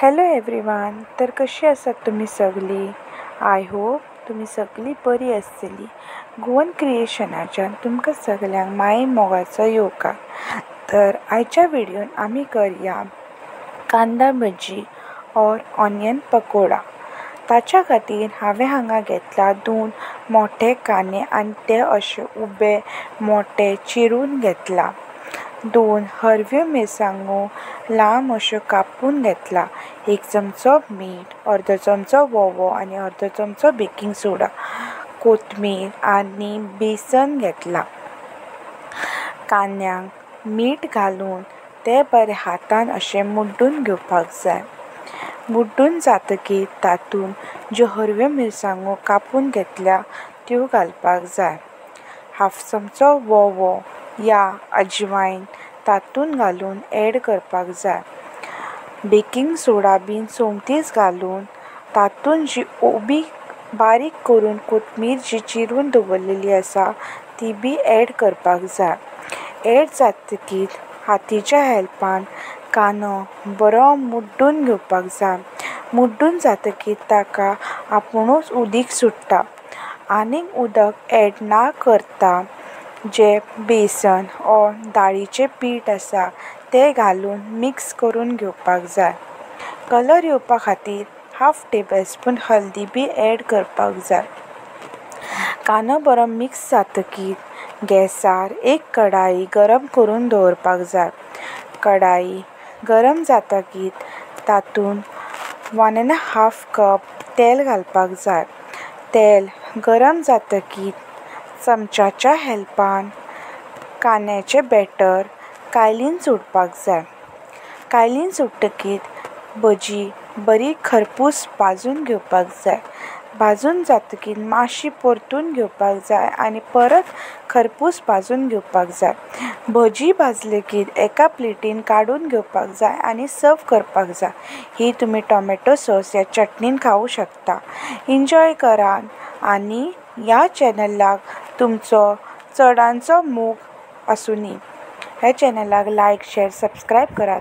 Hello everyone, तर कशी आसात तुमी सगलीं? I hope तुमी सगळीं बरी आसतली. गोवन क्रिएशनाच्यान तुमकां सगल्यांक माये मोगाचो येवकार. तर आयच्या व्हिडियोन आमी करया कांदा भजी ऑर ऑनियन पकोडा. ताच्या खातीर हांवें हांगा घेतला 2 मोठे कांदे आनी ते अशे उबे मोठे चिरून घेतला. 2 हरव्यो मिरसांगो लांब अश्यो कापून घेतला. 1 चमचो मीठ, अर्दो चमचो वोवो आनी अर्दो चमचो बेकिंग सोडा, कोथमीर आनी बेसन घेतला. कांद्यांक मीठ घालून ते बरे हातान अशें मुड्डून घेवपाक जाय. मुड्डून जातकीर तातूंत ज्यो हरव्यो मिरसांगो कापून घेतल्या त्यो घालपाक जाय. हाफ चमचो वोवो या अजवायन तातूंत घालून एड करपाक जाय. बेकिंग सोडा बीन सोमतीच घालून तातूंत जी उबी बारीक करून कोथमीर जी चिरून दवरलेली आसा ती बी एड करपाक जाय. एड जातकीर हातीच्या हेल्पान कांदो बरो मुड्डून घेवपाक जाय. मुड्डून जातकीर ताका आपुणूच उदीक सुट्टा. आनीक उदक एड ना करता जें बेसन ऑर दाळीचें पीठ आसा तें घालून मिक्स करून घेवपाक जाय. कलर येवपा खातीर हाफ टेबल स्पून हल्दी बी एड करपाक जाय. कांदो बरो मिक्स जातकीर गॅसार एक कडाई गरम करून दवरपाक जाय. कडाई गरम जातकीर तातूंत 1 1/2 कप तेल घालपाक जाय. तेल गरम जातकीर चमच्याच्या हेल्पान कांद्याचें बॅटर कायलीन सोडपाक जाय. कायलीन सोडटकीर भजी बरी खरपूस भाजून घेवपाक जाय. भाजून जातकीर मातशी परतून घेवपाक जाय आनी परत खरपूस भाजून घेवपाक जाय. भजी भाजलेकीर एका प्लेटीन काडून घेवपाक जाय आनी सर्व करपाक जाय. ही तुमी टोमॅटो सॉस ह्या चटणीन खावूं शकता. इन्जॉय करात आनी ह्या चॅनलाक तुमचो चडांचो मोग आसुनी. ह्या चॅनलाक लायक, शेर, सबस्क्रायब करात.